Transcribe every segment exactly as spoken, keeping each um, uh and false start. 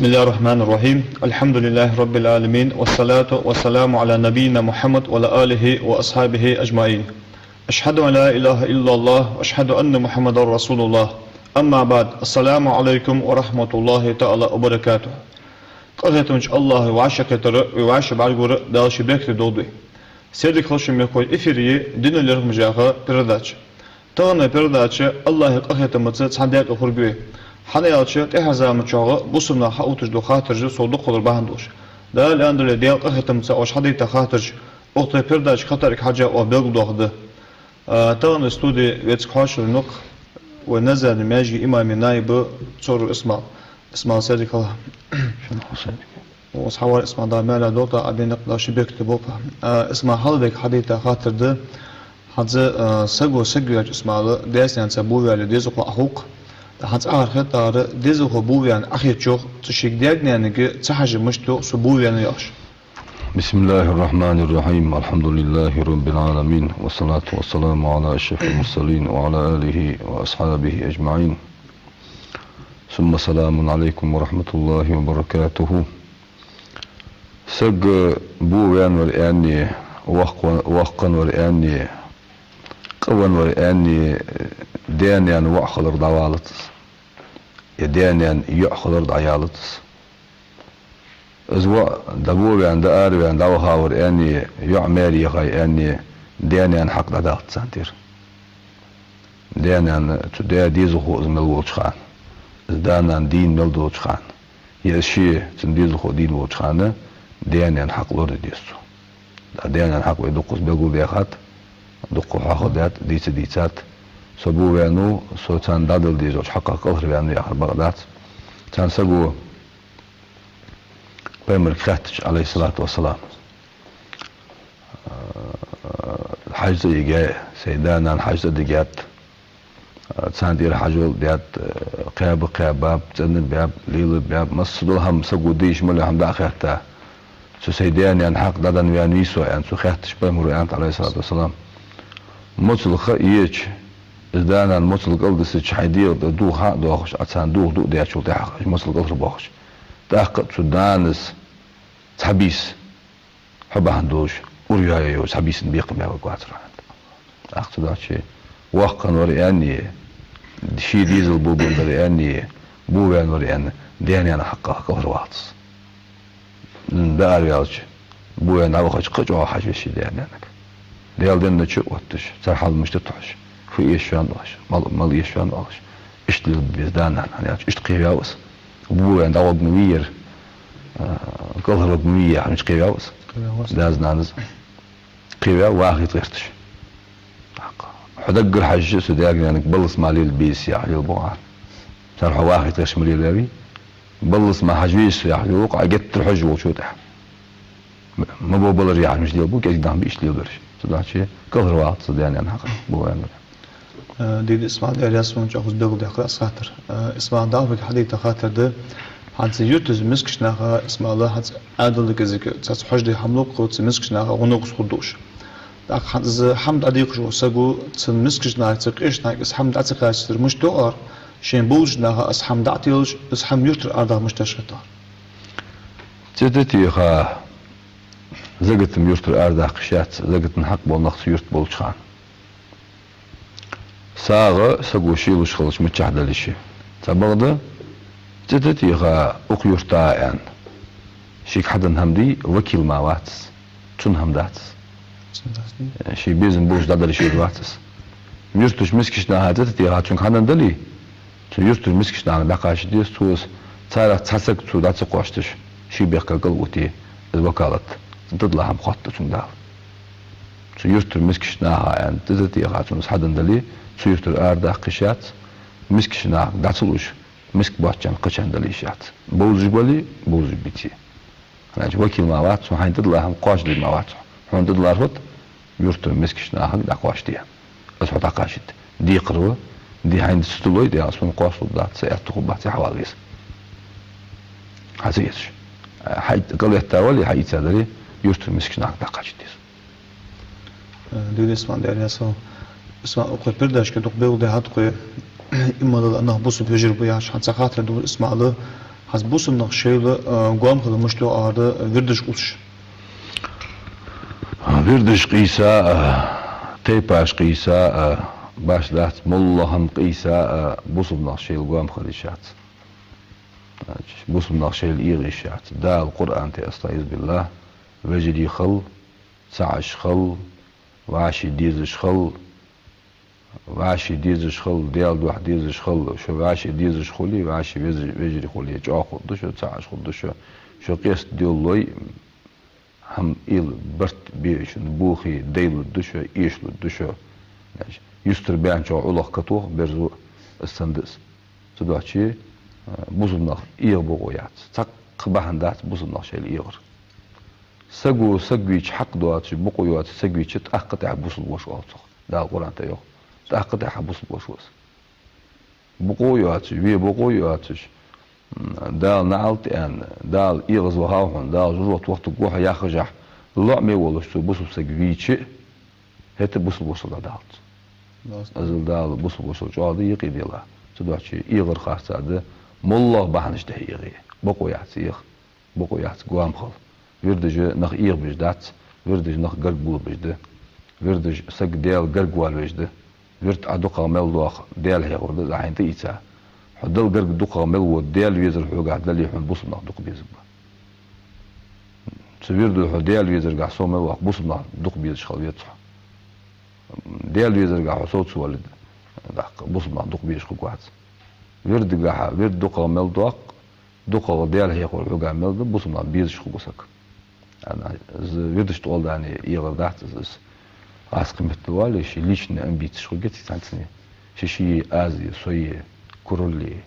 بسم الله الرحمن الرحيم. الحمد لله رب العالمين، والصلاة والسلام على نبينا محمد وعلى آله وأصحابه أجمعين. أشهد أن لا إله إلا الله، وأشهد أن محمدا رسول الله. أما بعد، السلام عليكم ورحمة الله تعالى وبركاته. Къахетамча АллахӀа вӀашагӀкхетар, вӀаши бӀаргагур Дала ший беркате долда вай. Сайре дика хийла шун, мехкахой, эфире я дина лерхӀамаш яха передача. Таханара передача АллахӀа къахетамца цхьан даькъе хургва вай. ХӀана аьлча, тӀехьарча заман чухь бусалба наха хьаотташ дола хаттараш да, цох дукхагӀа хилар бахьан долаш. Дала аьннадале, Даьла къахетамца оаш хьадайта хаттараш укх тӀа передача хатарга хьежжа оаха белгалдоахаргда. А, тахан студе вецка хьоашалгӀа ва вай Назарни маьждига имама наиб Цоров Исмаил. Исмаил, сайре дика хийла. Шун хьо сайре. Ва хьавар, Исмаил, Дала маьл долда, Ӏа бена никъ Дала ший беркате болба. А, Исмаил, хьалхардарга хьадайта хаттар да: хӀанз, а, саго саг ваьлча, Исмаил, даьца-наьнаца боваьнна дезалхо Ӏоховш. ТӀаккха хӀанз цхьабараш хетар, дезалхо боваьнна Ӏохайча, цу ший даьга-наьнага ца хьежа мишта ю, цо боваьннав яхаш. بسم الله الرحمن الرحيم. الحمد لله رب العالمين. والصلاة والسلام على أشرف المرسلين وعلى آله وأصحابه أجمعين. ثم السلام عليكم ورحمة الله وبركاته. Саг боваьннавар аьнна, воккха-, воккха вар аьнна, къавеннавар аьнна, даь-наьна воӀ хилар дӀавалац из. Е даь-наьна йоӀ хилар дӀаялац из. Из воӀ дӀабоваьнна, дӀаараваьнна, дӀавахавар аьнна, йоӀ маьре яхай аьнна, даь-наьна хьакъ дӀадалац царна тӀера. Даь-наьна, цу даь дезалхо из мел волча хана, из да-нана дийна мел долча хана, е из ше, цун дезалхо дийна волча хана, даь-наьна хьакъ лораде деза цо. ТӀаккха даь-наьна хьакъ вай дукхаза белгалдаьхад, дукха хьоахадаьд, дийца дийцад. Со боваьннав, со царна дӀадала дезача хьакъах кӀалхарваьннав яхар бакъ дац. Цхьан саго Пайхамарга хаьттача, عليه الصلاة والسلام, хьажцӀа йига, сай да-нана хьажцӀа дигад, царна тӀера хьажол даьд, кхаьба кхаьбаб, цӀена баьб, лела баьб, массадола хӀама саго де йиш мел йола хӀама дӀа а хаьтта, цу сай даь-наьна хьакъ дӀаденна ваьннавий со, аьнна, цо хаьттача, Пайхамаро аьннад, عليه الصلاة والسلام: моцал ха а еча, из да-нана моцал кӀалдисача, хьай дегӀа тӀа дулх хьа а доахаш, Ӏа царна дулх дуа даьчул тӀехьагӀа, уж моцал кӀалхарбоахаш, тӀаккха а цу нанас цхьа бийса хьо бахьан долаш ура йоае йола цхьа бийсан бекхам баь варгвацар хьо, аьннад. ТӀаккха цудухьа воккха вар аьнна, ший дезал бовбеннавар аьнна, боваьннавар аьнна, даь-наьна хьакъах кӀалхарвалац из. ДӀаараваьлча, боваьнна дӀавахача кхы а чӀоагӀа хьажа веза ший даь-наьнага. Даьла деннача отташ, цар хьал мишта да хьожаш, фу эшаш ваьннав оалаш, мала, мала эшаш ваьннав оалаш, иштта лелабе беза да-нана, хӀана аьлча иштта кхеваьв из. Боваьнна дӀавоагӀаргвий ер, а, кӀалхарвоагӀаргвий яхаш кхеваьв из. Кхеваьв из. Дас-нанас кхеваьв, вахийта гӀерташ. Хьо даггара хьежача, цу даьга-наьнага баллас мара лела беза яхаш лелабу Ӏа. Цар хьо вахийта гӀерташ ма лелавий. Баллас мара хьажа веза яхаш лелабу Ӏа, геттара хьожаш волча тӀехьа. Ма бовбалар яхаш мишта лелабу, кӀезига нах ба иштта лелабераш. Цудухьа кӀалхарвалац даь-наьна хьакъ боваьннавар. Э, дийна Исмаил, Даьла раьза хилва хьона, чӀоагӀа хоза белгалдаьккхар аз хаттар. Э, Исмаил, Дала вайга хьадайта хаттар да: хӀанз юртаца мискача наха, Исмаил, хӀанз Ӏаьдала кӀезига цхьацца хьожаде хӀама лу-кх, цу мискача наха гӀо-новкъост хургдолаш. ТӀаккха хӀанз из хӀама дӀадекхаш вола саго цу мискача нахага, цу къеча нахага из хӀама дӀа ца кхачийтар мишта йоагӀар, шийна бовзача наха из хӀама дӀа а телаш, из хӀама юртара арадаха мишта дезаш хетар? ЦӀи тӀатеха, закат-м юртара арадаккха йиш яц, заката хьакъ бола нах цу юрта болча хана. СагӀа саго шийлуш хилча миччахьа дале а. Цхьабакъда, цӀи тӀатеха укх юрта аьнна, шийга хьаденна хӀама дий, вакил мара вац из, цун хӀама дац из. Цун дац, дий? Ший безам болаш дӀадала йиш йолаш вац из. Юртарча мискача наха цӀи тӀатеха цунга хьаденна дале, цу юртарча мискача нахага дӀакхачийта деза цо из, царех цхьа саг цо дӀа ца кхоачийташ, ший бехках кӀал а вите, из вакалат, цун тидала хӀама хоатт цунга Дала. Цу юртара мискача наха аьнна, цӀи тӀатеха цунна из хьаденна дале, цу юртара арадаккха йиш яц, мискача нахага дӀа ца луш, миска боацачарна кхычарна дала йиш яц. Бовзаш бале, бовзаш беце. ХӀана аьлча вакил мара вац хьо, хьайна тидала хӀама кхоачашде мара вац хьо. Хьона тидалар фуд? Юртара мискача нахага дӀакхоачашде. Из хьо дӀакхачийта декхар ва, ди хьайна ца тиллой, Даьла, сона кхоачалургдац, са аьттув хургбац, хьавала веза. Хьа ца эцаш. Хьай кӀал этта вале, хьаийца дале, юртара мискача нахага дӀакхачийта деза. Э, дийна Исмаил, Даьла раьза хилва. Исмаил, укх передачага дукха белгалдаьхад тхо, иман дола нах бусалба вежарий ба яхаш. ХӀанз цхьа хаттар да, Исмаил, Аз бусалба нах шоайла, а, гоама хила мишта йоагӀа вирдаш къувсаш? Вирдаш къийса а, тайпаш къийса а, башха дац, моллагӀа хӀама къийса а, бусалба нах шоайла гоама хила йиш яц. Бусалба нах шоайла эгӀа йиш яц. Дала Къуръан тӀа, астагӀфируллахӀ, вежарий хила, цхьаъаш хила, вӀаший дезаш хила, вӀаший дезаш хила, Даьла духьа дезаш хила, шо вӀаший дезаш хуле, вӀаший веза-, вежарий хуле, чӀоагӀа хургда шо, цхьаъаш хургда шо, шо къоастадале, хӀама уйла барт бе шун бохе, дайлургда шо, эшалургда шо. Юстара баьнначох Ӏулах катох, берзо, из санна да из. Цудухьа, а, бусалба нах эгӀа бокъо яц. Цхьаккха бахьан дац бусалба нах шоайла эгӀар. Саго саг вийча хьакъ доацаш, бокъо йоацаш саг вийча, тӀаккха тӀехьа бусалба воша оал цох. Дала Къуръан тӀа йоах: тӀаккха тӀехьа бусалба воша ва из. Бокъо йоацаш, ве бокъо йоацаш, м, Дала наӀалт аьнна, Дала эгӀазвахав хьона, Дала жожагӀате вахийтаргва хьо яхаш, лоӀаме волаш цо бусалба саг вийча, хӀаьта бусалба воша ва из, Дала цох. Из Дала бусалба воша чӀоагӀа да юкъе делахь. Цудухьа эгӀар харцахьа да, моллагӀа бахьанаш тӀехьа эгӀе. Бокъо яц эгӀа. Бокъо яц гоама хила. Вирдаш нах эгӀабеш дац, вирдаш нах гарга болабеш да. Вирдаш саг Даьла гарга валавеш да. Вирд Ӏа дукхагӀа мел доах, Даьла хьехор да из Ӏа хьайна тӀаийца. Хьо Далла гарга дукхагӀа мел вода, Даьла везар хьогахьа дале, хьона бусалба нах дукха безаргба. Цу вирдо хьо Даьла везаргахьа сов мел ваккха, бусалба нах дукха безаш хила веза хьо. Даьла везаргахьа хьо сов ца вале, тӀаккха бусалба нах дукха безаш хургвац. Вирдагахьа, вирд дукхагӀа мел доаккх, дукхагӀа Даьла хьехор хьогахьа мел да, бусалба нах безаш хургва саг. Ана, из вирдашта гӀолла даьнна эгӀар дац из, из. Аз кхы меттел вале, ший личный амбицеш хургья цхьаннена. Ший-ший аз я, со я, курал я,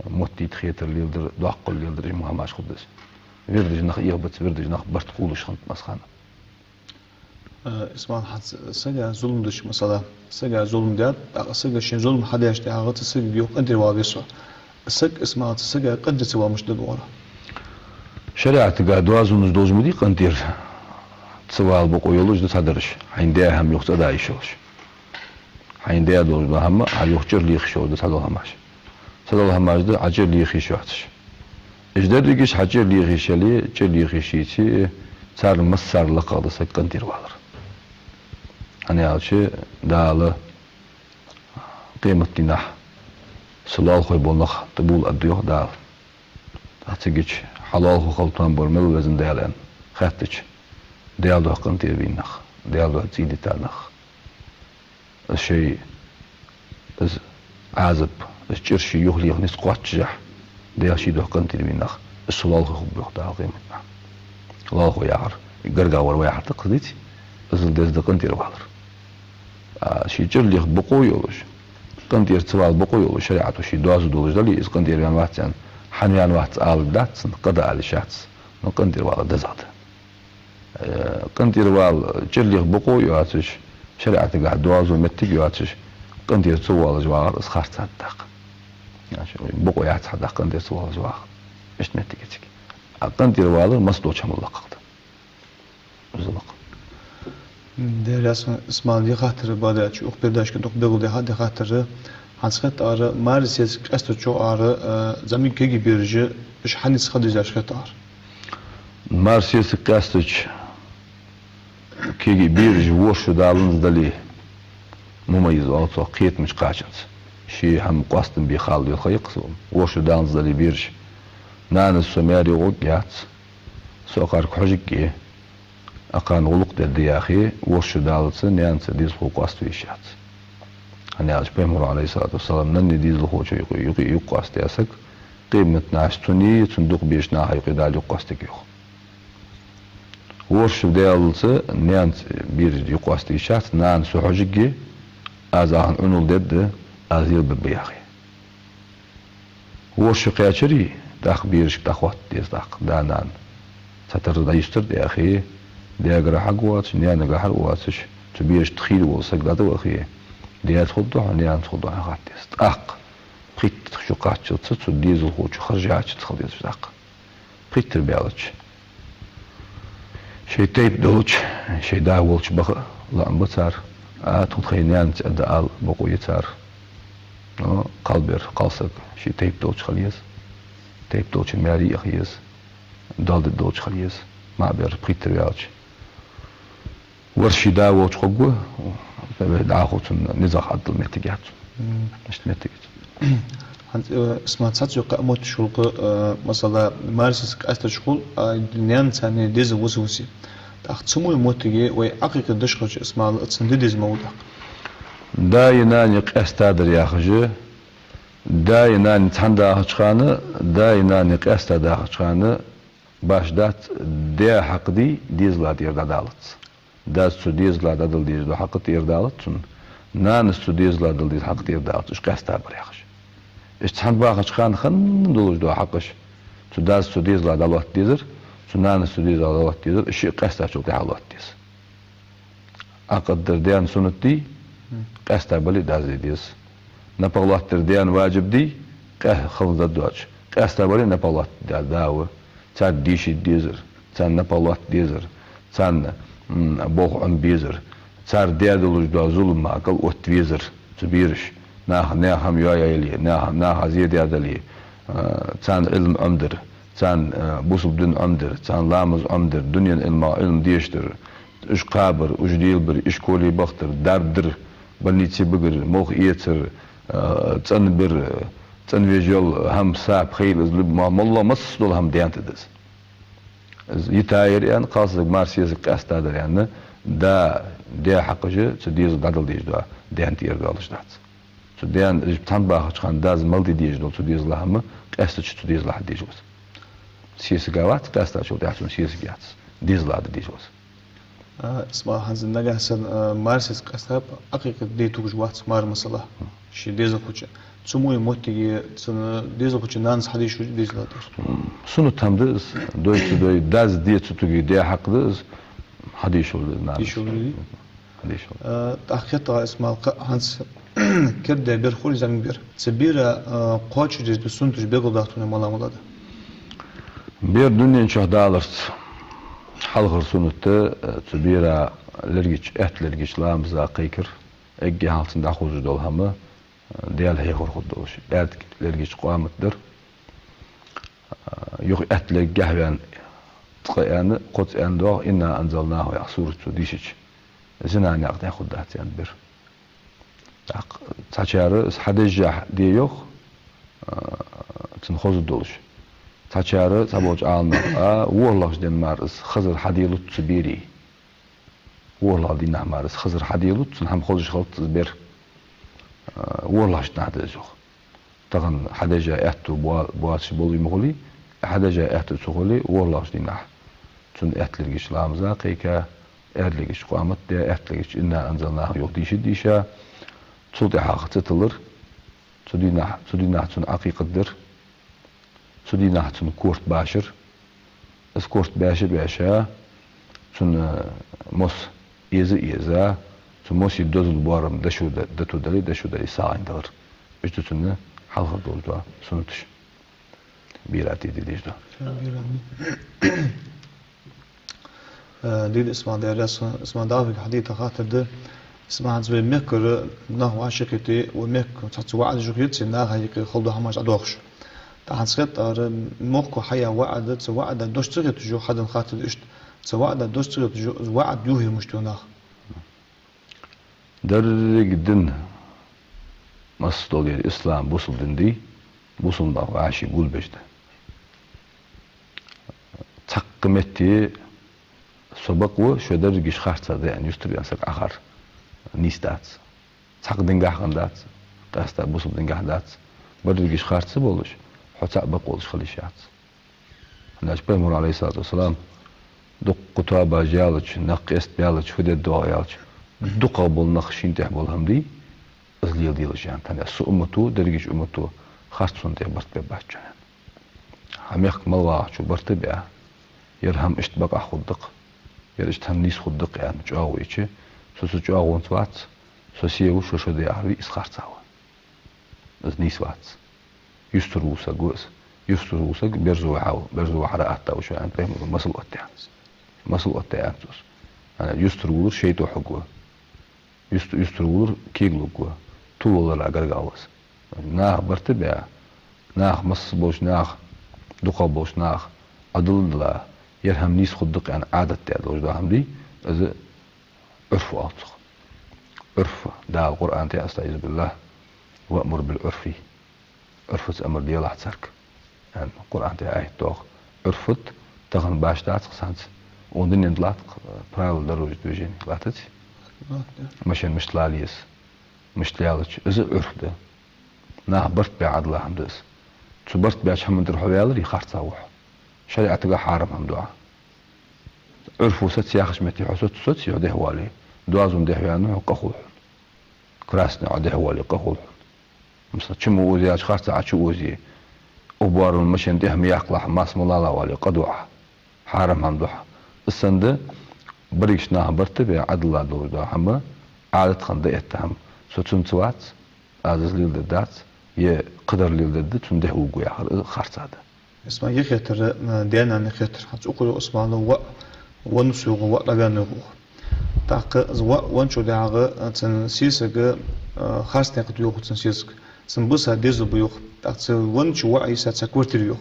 мотт дийта хетар леладар, доаккхал леладар, уж ма хӀамаш хургда из. Вирдаш нах эгӀабац, вирдаш нах барт кхувлаш хиннад массахана. Э, Исмаил, хӀанз сага зулам деш, масала, сага зулам даьд, тӀаккха сага шийна зулам хьадеш тӀехьагӀа цу сагага йоах: «КъинтӀера вала, веза со». Саг, Исмаил, цу сага къинтӀера ца вала мишта да оал? ШариӀатагахьа доазонаш долаш ма дий къинтӀера ца вала бокъо йолаш да цхьадараш, хьайна даь хӀама юха цӀа а даь йиш йолаш. Хьайна даь долаш дола хӀама, Ӏа юха чӀир леха йиш йолаш да цхьадола хӀамаш. Цхьадола хӀамаш да Ӏа чӀир леха йиш йоацаш. Уж дерригаш хьа чӀир леха йиш яле, чӀир леха йиш йиций, царна массарна лакхагӀа да саг къинтӀера валар. ХӀана аьлча, Дала къематдийнахьа са лоалахой бола нах тӀабувла аргда йоах Дала. ТӀаккха цигача хьа лоалахо хила тоам бар мел ва, Веза Даьла, аьнна хаьттача, Даьла духьа къинтӀера вийна нах, Даьла духьа цӀий дита нах. Из шоай, из Ӏазап, из чӀир ший юхалеха низ кхоаччашехь, Даьла ший духьа къинтӀера вийна нах, из са лоалахой хургба йоах Дала къематдийнахьа. Лоалахо яхар гаргагӀа вар ва яхар да-кх из, деций? Иззал деза да къинтӀера валар. А, ший чӀир леха бокъо йолаш, къинтӀера ца вала бокъо йолаш, шариӀато ший доазув долаш дале, из къинтӀера ваьнна вац аьнна, хӀана ваьнна вац аларгдац цунна, къа да ала йиш яц, но къинтӀера валар дезагӀа да. Э, къинтӀера вала чӀир леха бокъо а йоацаш, шариӀатагахьа доазув моттиг а йоацаш, къинтӀера ца воалаш вагӀар из харцахьа да тӀаккха. Бокъо яц хьа тӀаккха къинтӀера ца воалаш вагӀа. Иштта моттиг я цига. А къинтӀера валар масса долча хӀамал лакхагӀа да. Из лакха. Дера, Исмаил, ер хаттар бадаьча, укх передачага дукха белгалдаьха да ер хаттар. ХӀанз хетар, маьре-сесаг къаьстача ара, э, зӀамига кегий бераш, уж хьаниз ха дезаш хетар. Маьре-сесаг къаьстача кегий бераш ворхӀ шу даланза дале, мумаййиз оал цох, кхетамца кхачанза. Ший хӀама къоастам бе хала йола ха я-кх из. ВорхӀ шу даланза дале бераш, нанас со маьре гӀоргьяц, со акхарга хьожаргья, акхарна гӀулакх дергда яхе, ворхӀ шу даллалца наьнаца дезалхо къоаставе йиш яц. ХӀана аьлча Пайхамара, Ӏалайхи ссалату вассалам, нанне дезалхочоа юкъе, юкъе юкъ къоастаяь саг, къематдийнахьа цуннеи цун дукха берашеи наха юкъе Дала юкъ къоастаргья йоах. ВорхӀ шу даллалца наьнаца бераш юкъ къоаставе йиш яц, нана, со хьожаргья, аз акхарна Ӏунал дергда, аз лелабергба яхе. ВорхӀ шу кхаьчаре, тӀаккха берашка дӀахотта деза тӀаккха да-нана. Цхьатарра дӀаюстар да яхе, даьгара хьагвоацаш, наьнагахьара воацаш, цу берашта хийра вола саг дӀатӀавахе, даьца хургда хьо, наьнаца хургда хьо хатта деза. ТӀаккха пхийтта шу кхаччалца цу дезалхочо харжача хила деза тӀаккха. Пхийттара баьлча, шоай тайпа долча, шоай да волча баха лоӀам ба цар, а тхона тхоай наьнаца а да ала бокъо я цар. Но кхалбер, кхалсаг ший тайпа долча хила еза. Тайп долчун маьре яха еза, доал де долча хила еза, маӀа бер пхийттара ваьлча. Вар ший да волча хургва, вай дӀахо цунна низагӀа хьадала моттиг яц. Мм. Иштта моттиг яц. ХӀанз, э, Исмаил, цхьацца юкъа моттигаш хул-кх, э, масала, маьрсеца къаьстача хул, а наьна царна деза вусвуси. ТӀаккха цу мо моттиге вай Ӏакъикъа деш хилча, Исмаил, цунна де деза ма ва тӀаккха. Даи нанеи къаьстадар яхаш, даи нанеи цхьана дахача хана, даи нанеи къаьста дахача хана, башха дац, даь хьакъ дий, дезала тӀера дӀадалац. Дас цу дезала дӀадала дезаш дола хьакъ тӀера далац цунна, нанас цу дезала дала деза хьакъ тӀера далац, уж къаьстабар яхаш. Уж цхьана бахача хана хинна долаш дола хьакъаш, цу дас цу дезала дӀалотта дезар, цу нанас цу дезала дӀалотта дезар, уж шиъ къаьстачул тӀехьагӀа лотта деза. Ӏакъда дар даьна суннат дий, къаьста бале а дас де деза. НапагӀа лоаттадар даьна важиб дий, къаь-, хала да доацаш, къаьста бале а напагӀа лоаттадаь да ва. Царна дийша де дезар, царна напагӀа лотта дезар, царна, м, болх Ӏомабезар, цар даь долаш дола зулам кӀал отта везар, цу бераша, наха, наьха хӀама йоаяьле, наьха, наха зе даь дале, а, царна Ӏилма Ӏомадар, царна, а, бусалба дин Ӏомадар, царна ламаз Ӏомадар, дунен Ӏилма, Ӏилма дешадар, уж кхабар, уж делабар, ишколе бахийтар, дарба дар, больнице бигар, молха эцар, а, цӀенбар, цӀенвеш йола хӀама, сапа, хьайла, из луба, ма-, моллагӀа массадола хӀама даьна тӀа да из. Из йитаяр аьнна, кхалсаг, маьрсеца къаьстадар аьнна, да, даь хьакъаш цу дезала дӀадала дезаш да, даьна тӀера доалаш дац. Цу даьна, из цхьана бахача хана дас мел де дезаш дола цу дезала хӀама, къаьстача цу дезала хьаде дезаш ва из. Сесаг вац, къаьстачул тӀехьагӀа цун сесаг яц, дезала хьаде дезаш ва из. А, Исмаил, хӀанз нагахьа санна, а, маьрсеца къаьстаб, Ӏакъикъа де тугаш вац мар, масала, ший дезал хулча. Цу мо моттиге цун дезал хулча нанас хьадийшача дезала тӀера. М, суннат хӀама да из, дой ца дой, дас де ца туге, даь хьакъ да из, хьадийшалда из нанас. Дийшалда из? Хьадийшалда. А, тӀаккха хетта, Исмаил, кхы а хӀанз керда бер хул, зӀамига бер. Цу бера, а, кхоачашдеш дола суннаташ белгалдаккха тхона мала-мала да? Бер дунен чу даларца хьалхара суннат да, а, цу бера лергача, аьтта лергача ламаза кхайкар, эггара хьалха цунна дӀахозаш дола хӀама, а, Даьла хьехар хургдолаш, аьрда лергача къамат дар, а, юха аьтта лергахьа ваьнна, цкъа аьнна, кхозза аьнна доагӀа, «إنا أنزلناه» яха сурат цо дийшача, зина никъ тӀа хургдац аьнна бер. ТӀаккха цхьачар из хьадешшехь де йоах, а, цун хоза долаш. Цхьачар, цхьаболча Ӏаламнаха, а, ворхӀлагӀча дийнахьа мара из хазар хьаделац цу берий. ВорхӀлагӀча дийнахьа мара из хазар хьаделац, цун хӀама хозаш хилац из бер. А, ворхӀлагӀча дийнахьа да из йоах. Тахан хьадешшехь аьттув боа-, боацаш болаш ма хулий, хьадешшехь аьттув ца хуле, ворхӀлагӀча дийнахьа цун аьтта лергача ламаза кхайка, аьрда лергача къамат даь, аьтта лергача «إنا أنزلناه» юха дийша а дийша, цул тӀехьагӀа цӀи тиллар, цу дийнахьа, цу дийнахьа цун Ӏакъикъат дар, цу дийнахьа цун корта башар, из корта баьша а баьша, цун, э, мос эза а эза, цу мосе дозал, боарам дошув да-, дото дале, дошув дале, сагӀийна далар. Иштта цун хьалхара долаш дола суннаташ. Бера тӀа де дезаш да. Бера. Э, дийна, Исмаил, дера, Исмаил, дӀахо вайга хьадийта хаттар да. Исмаил, хӀанз вай мехкара нах вӀашагӀкхийтте, вай мехка цхьацца ваӀад жух яций, наха юкъе хала дола хӀамаш Ӏодохаш. ТӀаккха хӀанз хетар, мохко хьаяь ваӀад, цу ваӀада дош ца хеташ я, хьадена хаттар да иштта, цу ваӀада дош ца хеташ я, ваӀад юхае мишта я наха? Деррига дин, массадола ер ислам, бусалба дин дий, бусалба нах вӀаший гулбеш да. Цхьаккха метте со бакъ ва, шо дерригаш харцахьа да аьнна, юстара ваьнна саг Ӏахар нийса дац. Цхьаккха дингахьа хинна дац, къаьстта бусалба дингахьа дац. Берригаш харц болаш, хьо цхьаккха бакъ волаш хила йиш яц. ХӀана аьлча Пайхамара, عليه الصلاة والسلام, дукха тоабаш яьлча, нах къестабаьлча, фу дергда оаха аьлча, дукхагӀа бола нах шийна тӀехь бола хӀама дий, из леладелаш, аьнна. ХӀана аьлча са уммато, дерригача уммато харцонна тӀа барт бергбац, аьнна. Хьа мехка мел вагӀачо барт а баь, ер хӀама иштта бакъахьа хургда-кх, ер иштта хӀама нийса хургда-кх, аьнна, чӀоагӀо йича, со цу чӀоагӀонца вац, со се ва, шо шо да яхар вий, из харцахьа ва. Из нийса вац. Юстара вола саг ва из. Юстара вола саг берзо вахьа ва, берзо вахьара атта ва шо, аьнна, Пайхамара масал оттаяьй. Масал оттаяьй цо из. ХӀана аьлча юстара волар шайтӀа хьогва. Юст-, юстара волар кегалургва. Тувлалара гаргагӀа ва из. Наха барт а баь, наха, масса болча наха дукхагӀболча наха Ӏадал дилла, ер хӀама нийса хургда-кх аьнна Ӏадат даь долаш дола хӀама дий, из Ӏурф оал цох. Ӏурф, Дала Къуръан тӀа, أستعيذ بالله, وأمر بالعرف, Ӏурфаца амар делахь царга, аьнна, Къуръан тӀа аят доагӀа. Ӏурф тахан башха дац-кх цхьанца, укх дунен тӀа латт-кх правила дорожного движения, латтаций? Машен мишта лала еза, мишта лаьлча, из Ӏурф да. Наха барт баь Ӏадала хӀама да из. Цу барт баьча хӀаман тӀара хьо ваьларе, харцахьа ва хьо. ШариӀатага хьарам хӀама ду Ӏа. Ӏурфо саца яхача метте хьо соц-, соций, хьо дехьавале, доазон дехьаваьнна хьо, къа хул хьона. Красный Ӏа дехьавале, къа хул хьона. Масала, чу ма озаяча харцахьа чу озе, укх боарам машен тӀехьа ма яккхалахь, масса ма лалавале, къа ду Ӏа. Хьарам хӀама ду Ӏа. Из санна да берригача наха барт баь Ӏадала долаш дола хӀама, Ӏадат хинна дӀаэтта хӀама. Со цунца вац, аз из леладергдац, е кхыдар леладергда, цунна дехьавугаргва яхар, из харцахьа да. Исмаил, ер хетар, э, даь-нана хетар. ХӀанз укхо йоах, Исмаила, воӀ веннав со, йоах, воӀ дӀаваьннав, йоах. ТӀаккха из воӀ венначул тӀехьагӀа, э, цун сесаг, э, харц наькъа да, йоах, цун сесаг. Цун биса дезал ба, йоах. ТӀаккха цу веннача воӀа йиса цхьа квартира я, йоах.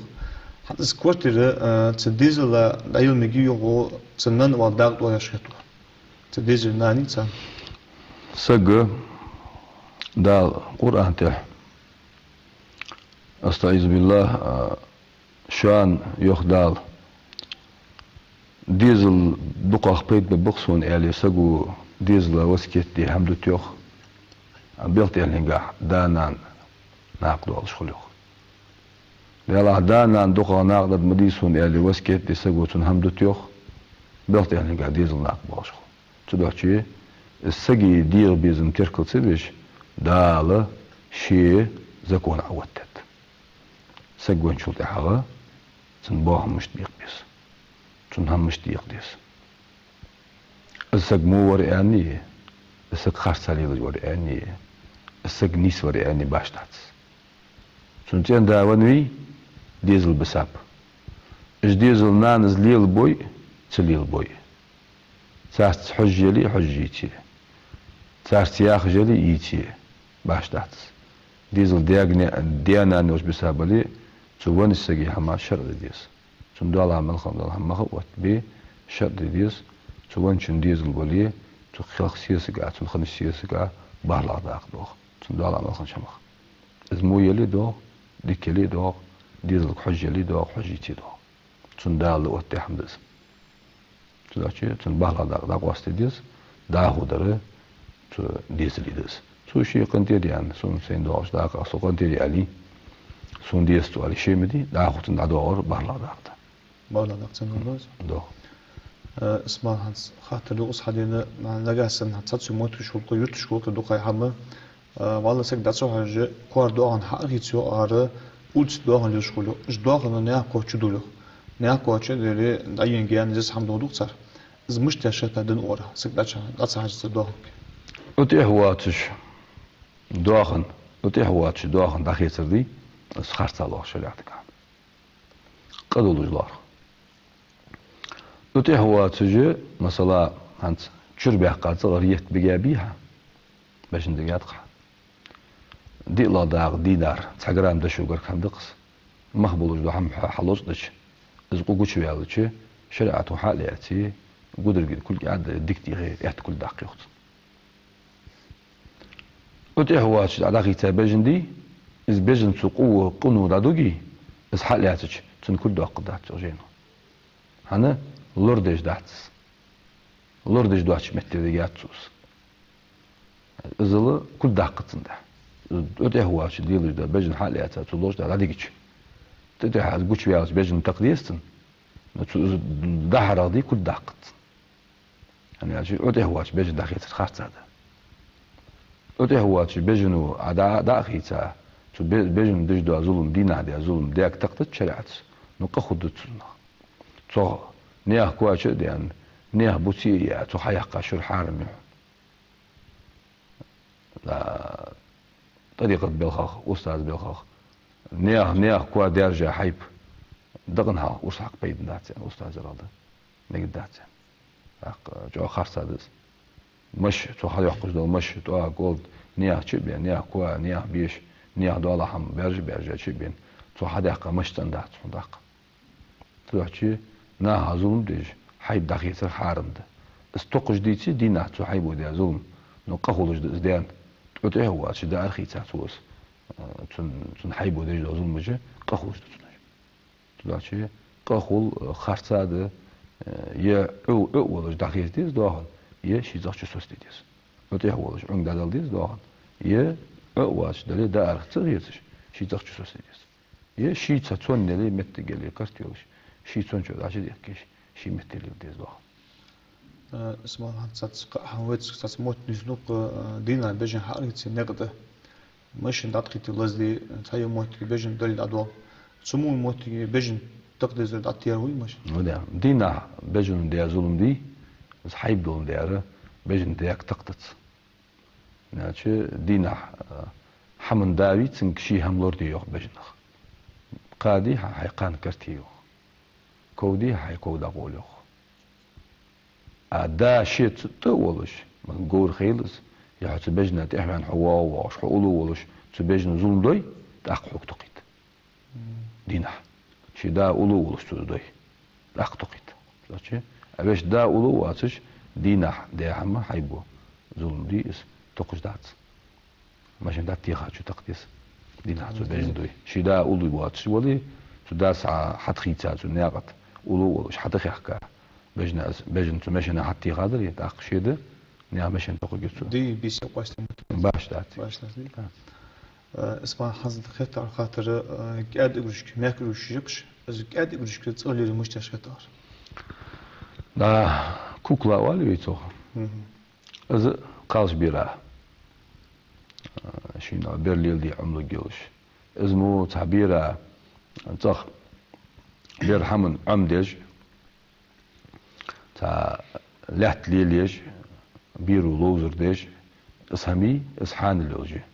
ХӀанз из квартира, э, цу дезала дӀаяла мегаргдий, йоах, цун нанна оала дакъа тӀаоалаш хет, йоах. Цу дезала нанеи царна. Сага Дала Къуръан тӀа, أستعيذ بالله, а, шоана, йоах Дала, дезал дукхагӀа пайда бергба-кх сона аьле, саго дезала васкет де хӀама дита, йоах, белха тӀехьленгахьа да-нана накъадоалаш хул, йоах. Даллахь, да-нана дукхагӀа накъадаргда ма дий сона аьле, васкет де саго цунна хӀама дита, йоах, белха тӀехьленгахьа дезал накъабоалаш хул. Цудухьа из сага дегӀа безам теркал ца беш, Дала ший закон Ӏооттадаьд. Саг венначул тӀехьагӀа цун боахам мишта бекха беза, цун хӀама мишта декъа деза. Из саг во вар аьнна, из саг харцахьа лелаш вар аьнна, из саг нийса вар аьнна башха дац. Цун цӀен-да веннавий, дезал бисаб. Уж дезал нанас лелабой, ца лелабой. Царца хьожаш яле, хьожаш йийце. Царца яхаш яле, йийце. Башха дац. Дезал даьга-, даь-нана йолча бисаб бале, цу веннача сага хӀама шарӀ де деза. Цунна дола мел хинна дола хӀама мах а оттабе, шарӀ де деза. Цу венначун дезал бале, цу кхелха сесага, цун хиннача сесага барт даккха доагӀа. Цунна дола мел хиннача хӀамах. Из во яле а доагӀа, дика яле а доагӀа, дезалга хьожаш яле а доагӀа, хьожаш йийце а доагӀа. Цунна Дала оттадаь хӀама да из. Цудухьа цунна барт даккха дӀакъоастаде деза, дӀахо дар цу дезала да из. Цо ший къинтӀера яьнна, сона сайна доагӀаш дакъа, со къинтӀера яьле, сона дезац оале, ше ма дий, дӀахо цунна дӀадоагӀар барт даккха да. Барт даккха цунна да из? Да. Э, Исмаил, хӀанз хаттар да укхаза хьадена, нагахьа санна цхьацца моттигаш хул-кх, юрташка хул-кх дукха хӀама, а, валлахӀи, саг дӀа ца хьожаш, коара доахан хьаахийца, йоах, ара улица доахан лелаш хул, йоах. Уж доахан наьха коа чу дул, йоах. Наьха коа чу а дале, дӀаенна гаьна из хӀама доаду-кх цар. Из мишта шарт да, дин ора, саг дӀа ца, дӀа ца хьажа цар доаханга? Ӏо тӀехьа воацаш доахан, Ӏо тӀехьа воацаш доахан дӀахецар дий, из харцахьа лоархӀ шариӀатага. Къа долаш лоархӀ. Ӏо тӀехьа воацаш, масала, хӀанз чура баьккха цӀагӀара етт бигабий хьа, бежан дигад-кх хьа. ДиълагӀа дакъа динар, цхьа грамм дошугарг хӀама да-кх из. Мах болаш дола хӀама хьа-, хьалоацдича, из къу гучаваьлча, шариӀато хьа а лаьце, гударгин кулг а даь, дика дийхе, аьтта кулг даккха, йоах цунна. Ӏо тӀехьа воацаш дӀа-, дӀахийца бежан дий, из бежан цу къу-, къуно дӀадугий, из хьа а лаьцача, цун кулг доаккхаргдац, йоах жайно. ХӀана? Лорадеш дац из. Лорадеш доацача метте дигад цо из. Иззал кулг даккхац цун тӀехьа. Ӏо тӀехьа воацаш лелаш дола бежан хьа а лаьца, цо лоацаш дӀа-, дӀадигача, тӀа-, тӀехьа из гучаваьлча бежан такха деза цунна, но цо из дӀахьаргдий, кулг даккхац цун. ХӀана аьлча Ӏо тӀехьа воацаш бежан дӀахецар харцахьа да. Ӏо тӀехьа воацаш бежано Ӏа дӀа-, дӀа а хийца, цу бе-, бежано деш дола зулам, дийнахьа даь зулам даьга такхадац шариӀатаца, но къа хургдац цунах. Цох наьха коа чу а даьнна, наьха буце а яь, цо хьаяьккха шура хьарам я хьона. А, тӀарикъата белхах, устаза белхах, наьха, наьха коа даьржа хьайба, дакъа хьалха урс хьакха пайда бац аьнна, устаза рагӀда мегаргдац аьнна. ТӀаккха чӀоагӀа харцахьа да из. Маша, цо хьайоаккхаш дола маша, тӀоа, кӀолд, наьха чу а бена, наьха коа, наьха беша, наьха дола хӀама баьржа-баьржа чу а бена, цо хьадаьккха маша цӀендац хьона тӀаккха. Цудухьа наха зулам деш, хьайба дӀахецар хьарам да. Из токхаш дийце, дийнахьа цо хьайбо даь зулам, но къа хулаш да из даьна. Ӏо тӀехьа воацаш даар хийцац цо из, цун, цун хьайбо деш дола зуламаш, къа хулаш да цунна. Цудухьа къа хул, харц да, е Ӏо, Ӏо а волаш дӀахеца деза доахан, е ший цӀагӀа чу соцаде деза. Ӏо тӀехьа волаш Ӏунга дӀадала деза доахан, е Ӏо а воацаш дале, даар ца хецаш, ший цӀагӀа чу соцаде деза. Е шийца цоннел, меттигел карт йолаш, ший цончо дӀачудехкаш, ший меттел леладе деза доахан. Э, Исмаил, хӀанз цхьацца кхы а хӀама вайцига цхьацца мотт нийслу-кх, э, дийнахьа бежан хьаалгӀийце наькъа тӀа. Машен дӀатӀакхийтте лазде, цхьайолча моттиге бежан дале дӀадоал. Цу мо моттиге бежан такха дезар дӀатӀатехар хул-кх машен? Ну да, дийнахьа бежано даь зулам дий, из хьайба долаш даьр, бежан даьга такха дац. Значит, дийнахьа, э, хӀаман да вий, цунга ший хӀама лораде йоах бежанах. Кха дий хьа хьай кхаьнна карте йоах. Ков дий хьа хьай ков дӀакъовла йоах. А да ше цу тӀа а волаш, ма говр хийла из, е хьо цу бежана тӀехьаваьнна хьо воагӀа а воагӀаш, хьо уллув а волаш, цу бежано зулам дой, тӀаккха хьога токхийт. Дийнахьа. Ший да уллув а волаш цо из дой, тӀаккха токхийт. Значит, а вешта да уллув а воацаш, дийнахьа даь хӀама хьайба зулам дий, из токхаш дац. Машен дӀатӀатеха чу такха деза. Дийнахьа цо бежан дой. Ший да уллув воацаш вале, цу дас хьа-, хьатӀахийца цу наькъа тӀа, уллув а волаш хьатӀахаьхка. Бежана, бежан цу машена хьатӀатеха дале, тӀаккха ше да, наьха машен токхаргья цо. Дий, бийса къоастам. Башха дац. Башха дац, дий? Дац. Э, Исмаил, хӀанз хетар хаттар, э, кӀаьда игрушка, мехка игрушка йоаккхаш, из кӀаьда игрушка цӀагӀа лелае мишта яхаш хетар? Да, кукла оал вай цох. Мгм. Из кхалсаг бера, э, шийна бер леладе Ӏомалургйолаш. Из мо цхьа бера цӀагӀа бер хӀаман Ӏомадеш, цхьа лаьтта лелаеш, беро ловзар деш, из хӀама, из хьанал йолаш я.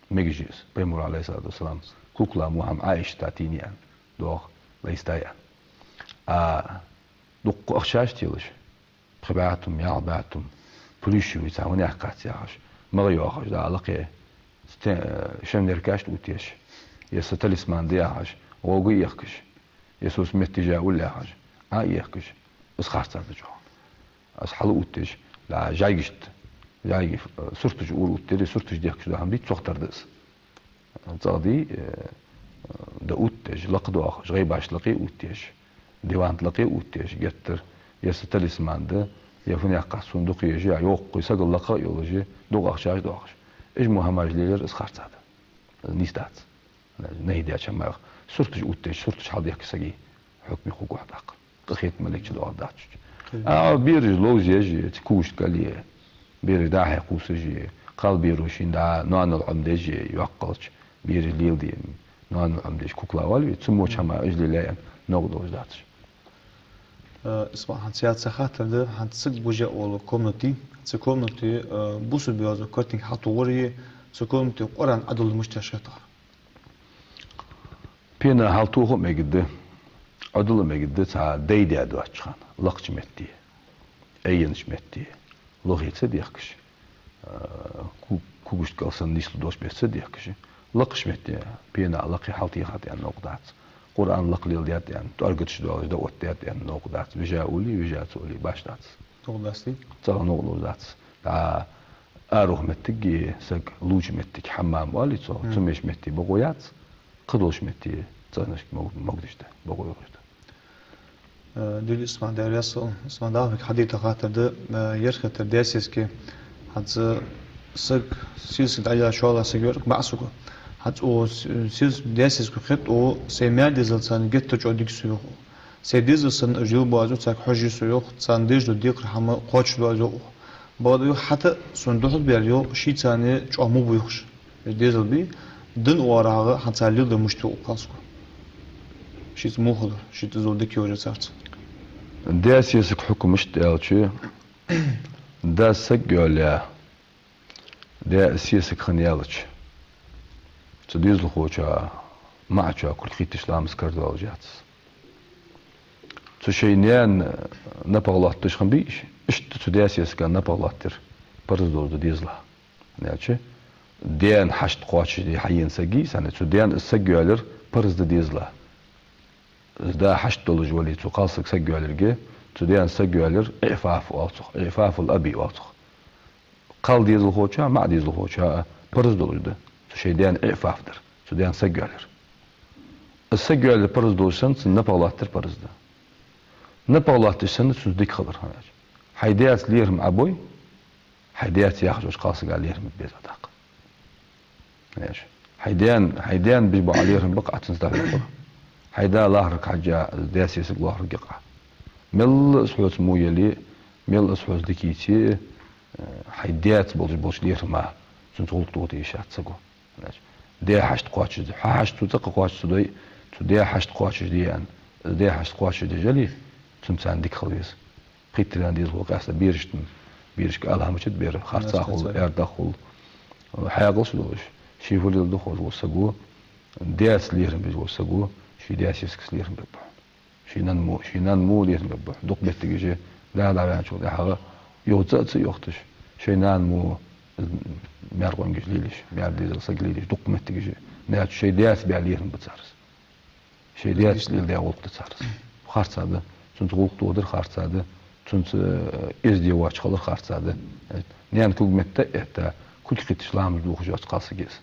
Мегаш я из. Пайхамара, Ӏалайхи ссалату вассалам, кукла мо хӀама Ӏайшата тийнай аьнна, доагӀа, лайстай аьнна. А дукха ахчаш телаш, пхи бӀаь тума, ялх бӀаь тума, плюшевый цхьа хӀама яьккхац яхаш, магӀа йоахаш, да, лакхе, сте-, э, шемнеркаш оттаеш, е са талисман да яхаш, гӀовгӀа а ехкаш, е соца меттиге улл яхаш, Ӏа а ехкаш, из харцахьа да чӀоагӀа. Из хьалъоттаеш, да, жӀайгашта, жӀайга, э, сурташ ура оттаер, сурташ дехкаш дола хӀама дий, цох тара да из. ЦӀагӀа дий, э, да оттаеш, лакха доахаш, гӀайбашта лакхе оттаеш, диванта лакхе оттаеш, геттара, е са талисман да, е фуннагӀа кхаьча сона дукха езаш, е йоккхий сагал лакха а йолаш, дукха ахчаш доахаш. Уж мо хӀамаш лелаяр из харцахьа да. Из нийса дац. Нахьи даьча хӀамах сурташ оттаеш, сурташ хьалдехкача сага хьукам хургва тӀаккха. Къахетам мел чудоагӀаргдац цу чу. А бераш ловзаеш, ца куш кале, бераш дӀа-хьа кхувсаш, кхалберо шийна дӀа ноанал Ӏомадеш, йоккхагӀча бераш леладе, ноанал Ӏомадеш, кукла оал вай, цу моча хӀама уж лелаяь, новкъа долаш дац уж. Э, Исмаил, хӀанз цхьа хаттар да, хӀанз саг бужа вола комната, цу комнате, э, бусалба йоазув, картинка хьалтохар е, цу комнате Къуръан Ӏодилла мишта яхаш хетар? Пена хьалтоха а мегаргда, Ӏодилла а мегаргда, цхьа дай даь доацача хана, лакхача метте, айеннача метте, лохе ца дехкаш, а, ку-, кугашта кӀал санна нийслу долча беса ца дехкаш, лакхача метте пена лакхе хьалтехад аьнна новкъа дац. Къуръан лакха леладаьд аьнна, тӀоаргаташ доалаш дӀаоттадаьд аьнна новкъа дац. Вижа уллий, вижа ца уллий, башха дац. Новкъа дац, дий? ЦӀагӀа новкъа долаш дац. ДӀа арахьа моттиг, саг лувча моттиг, хьаммам оал цох, цу меш метте бокъо яц, кхыдолча метте цӀагӀанашка мог-, могадеш да, бокъо йолаш да. Э, дили Исмаил, Даьла раьза хилва, Исмаил, дӀахо хьадийта хаттар да, э, ер хаттар даь-сесага, хӀанз саг, сесаг дӀаяьлча шоллагӀа саг йоагӀа-кх бӀаь саго. ХӀанз цу се-, сес-, даь-сесага хет цо, сай маьр-дезал царна геттара чӀоагӀа дика я йоах цо. Сай дезал санна уж лелабу аз, царга хьожаргья со йоах, царна дезаш дола декхар хӀама кхоачашду аз йоах цо. Бакъда йоах, хӀаьта а сона духьал бер йоах, шийца царна чӀоагӀа мо ба йоах уж. Уж дезал бий, дина оагӀорахьа хӀанз цар леладер мишта я йоах кхалсаго. Шийца мо хилар, шийца из дола дика йолаш царца. Даь-сесага хьукам мишта да аьлча, да саг йоалаяь, даь-сесаг хинна яьлча, цу дезалхочоа, маӀачоа кулг хийтташ ламаз карадоалаш яц. Цу шоай наьна напагӀа лоаттадеш хиннабий уж, иштта цу даь-сесага напагӀа лоаттаяр парз долаш да дезала. Значит, даьна хьашт кхоачашде хьаена саг вий, цхьана цу даьна из саг йоалаяр парз да дезала. Из да хьашт долаш вале, цу кхалсага саг йоалаергья, цу даьна саг йоалаяр иӀфаф оал цох, иӀфафул аби оал цох. Кхалдезалхочоа, маӀадезалхочоа парз долаш да цу шоай даьна иӀфаф дар, цу даьна саг йоалаяр. Из саг йоалаяр парз долаш санна, цунна напагӀа латтар парз да. НапагӀа латташ санна, цунца дика хилар, хӀана аьлча хьай даьца лерхӀам Ӏа бой, хьай даьца яхаш волча кхалсага лерхӀам бе беза тӀаккха. Хьай даьна, хьай даьна беш бола лерхӀам ба-кх Ӏа цунца дӀахьокхар. Хьай да лахарга хьежжа, даь-сесаг лохаргья-кх Ӏа. Мел из хьоца во яле, мел из хьоца дика еце, э, хьай даьца болаш болча лерхӀама цунца гӀулакх тохаде йиш яц саго. Даь хьашт кхоачашде, хьа хьашт цо цӀаккха кхоачаш ца дой, цо даь хьашт кхоачашде аьнна, из даь хьашт кхоачашдеш яле, цунца царна дика хила веза. Пхийттара дезалхо къаьстта берашта, берашка ала хӀама чу да бер, харцахьа хул, аьрдахьа хул. Хьаькъалца долаш, ше фу леладу ховш вола саго, даьца лерхӀам беш вола саго, ший даь-сесагца лерхӀам бергба хьона. Ший нана мо, ший нана мо лерхӀам бергба хьона. Дукха моттигаш, да дӀаваьнначул тӀехьагӀа, юха цӀа а ца йохийташ, шоай нана мо, маьр-къонгаш лелаеш, маьр-дезала саг лелаеш, дукха моттигаш, наьча шоай даьца баь лерхӀам ба цар из. Шоай даьца леладаь гӀулакх да цар из. Харцахьа да, цунца гӀулакх тохадар харцахьа да, цунца, э, эздел воацаш хилар харцахьа да. Наьна кулг метта а этта, кулг кхийтача ламаз дохаш йоаца кхалсаг я из.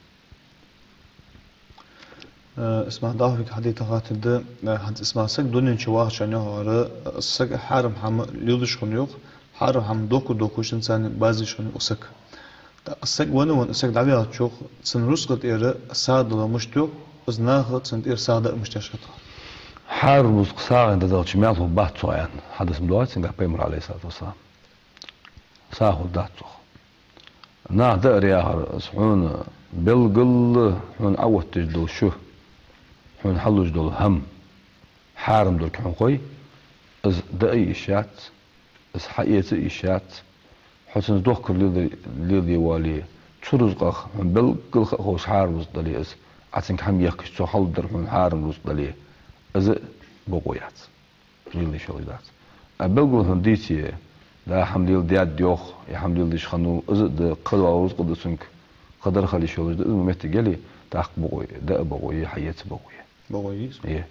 Э, ИсмаӀ, дӀахо вайга хьадайта хаттар да, э, хӀанз, ИсмаӀ, саг дунен чу вахача, йоах, э, саг хьарам хӀама леладеш хиннав, хьарам хӀама дохка-дохкаш цунца базаш хиннав саг. ТӀаккха саг венна-венна, саг дӀаваьлча, цун рузкъа тӀера сагӀа дала мишта йоах, из наха цун тӀера сагӀа даа мишта деш хет? Хьарам рузкъа сагӀийна дӀадалча маьл хургбац цох аьнна хьадис ма доагӀий цунгахь Пайхамара, Ӏалайхи ссалату вассалам. СагӀа хургдац цох. Наха даар яхар, из хьона белггала хьона Ӏооттадеш дола шу, хьона хьалуш дола хӀама хьарам долга хьона хой, из даа а йиш яц, из хьаэца а йиш яц, хьо цунца дохкар леладе, леладе воале, цу рузкъах хьона белггала ха а ховш хьарам рузкъа дале из, Ӏа цунга хӀама ехкача цо хьалургдар хьона хьарам рузкъа дале, из а бокъо яц, леладе йиш йолаш дац. А белггала хьона дийце, да хӀама леладаьд йоах, е хӀама леладеш хиннав, из а да, кхыдола рузкъа да цунга, кхыдар хила йиш йолаш да, из мо моттиг яле, тӀаккха бокъо я, даа бокъо я, хьаэца бокъо я. БокъойӀий из? Е,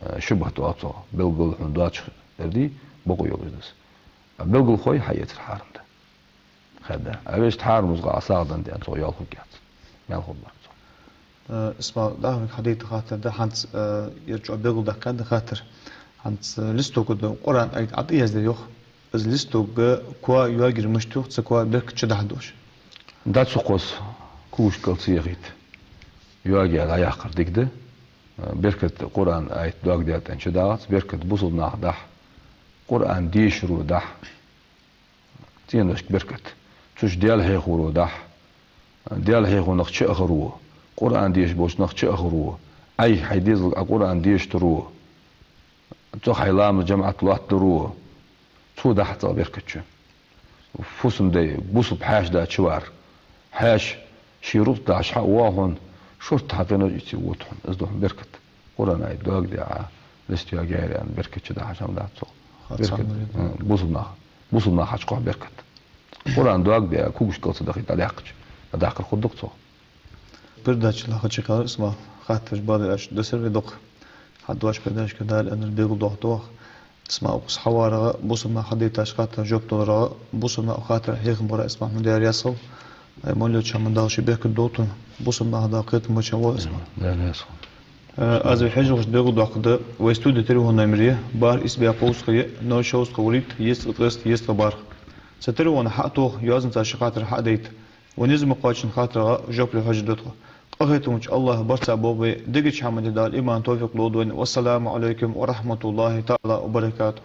э, шубхӀат оал цох, белггала хьона доацаш дар дий, бокъо йолаш да из. А белггала хой, хьаэцар хьарам да. Хадда. А вешта хьарам рузкъах Ӏа сагӀа денна аьнна цох ял хургьяц. Маьл хургбац цох. Э, ИсмаӀ, дӀахо вайга хьадайта хаттар да, хӀанз, э, ер чӀоагӀа белгалдаьккха да хаттар. ХӀанз, э, листок да, Къуръан аят ӀотӀаяздаь йоах. Из листок коа йоагаяр мишта йоах, цу коа беркат чудахьа долаш? ДӀа ца кхосса, когаш кӀал ца яхийта, йоагаяь дӀаяккхар дика да. Беркат, Къуръан аят доагадаьд аьнна чудагӀац, беркат бусалба наха дахь, Къуръан дешаро дахь, цӀеношка беркат, цу чу Даьла хьехаро дахь, Даьла хьехо нах чу ахаро, Къуръан дешаш болча нах чу ахаро, Ӏайха хьай дезалга Ӏа Къуръан дешийтаро, цӀагӀа хьай ламаз жамаӀат лоаттадаро, цо дахь цӀагӀа беркат чу. Фусам-дай, бусалба хьаьша да чувар. Хьаьша ший рузкъа дахьаш хьа а воагӀа хьона, шортта хьа къинош ийце вода хьона. Из да хьона беркат. Къуръан аят доагадаь Ӏа, лист йоагаярах беркат чудахьаш хӀама дац цох. Беркат, э, бусалба наха, бусалба наха хьачукхухь беркат. Къуръан доагадаь, когаш кӀал ца дахийта дӀадаьккхача, дӀадаккхар хургда-кх цох. Передача лаьрхӀа чакхъяьлар, ИсмаӀ, хаттараш бадараш дисар вай дукха. ХьадоагӀача передаче Дала аьннадале белгалдоаккхаргда оаха. ИсмаӀ, укхаза хьаварах, бусалба наха хьадайтача хаттарашта жоп даларах, бусалба наха хаттарашта хьехам барах ИсмаӀ хьона Даьла раьза хилва. Вай мел йолча хӀаман Дала ший беркат долда хьона. Бусалба наха Дала кхетам беча волва ИсмаӀ. Даьла раьза хилва. Э, аз вай хьежархошта белгалдоаккхаргда, вай студе телефон номер я: бархӀ, ийс бӀаь кховзткъа диъ, ноль шовзткъа вурийтта, езткъа ткъеста, езткъа бархӀ. Цу телефона хьа а тоха, йоазонца ший хаттар хьа а дайта. Вай низ ма кхоачча хаттарашта жоп луш хьожаргда тхо. Къахетамча АллахӀа барт цхьа болба вай, дикача хӀаман тӀа Дала иман, товфикъ лолда вайна. Вассаламу Ӏалайкум ва рахьматуллахӀи таӀала ва баракатухӀ.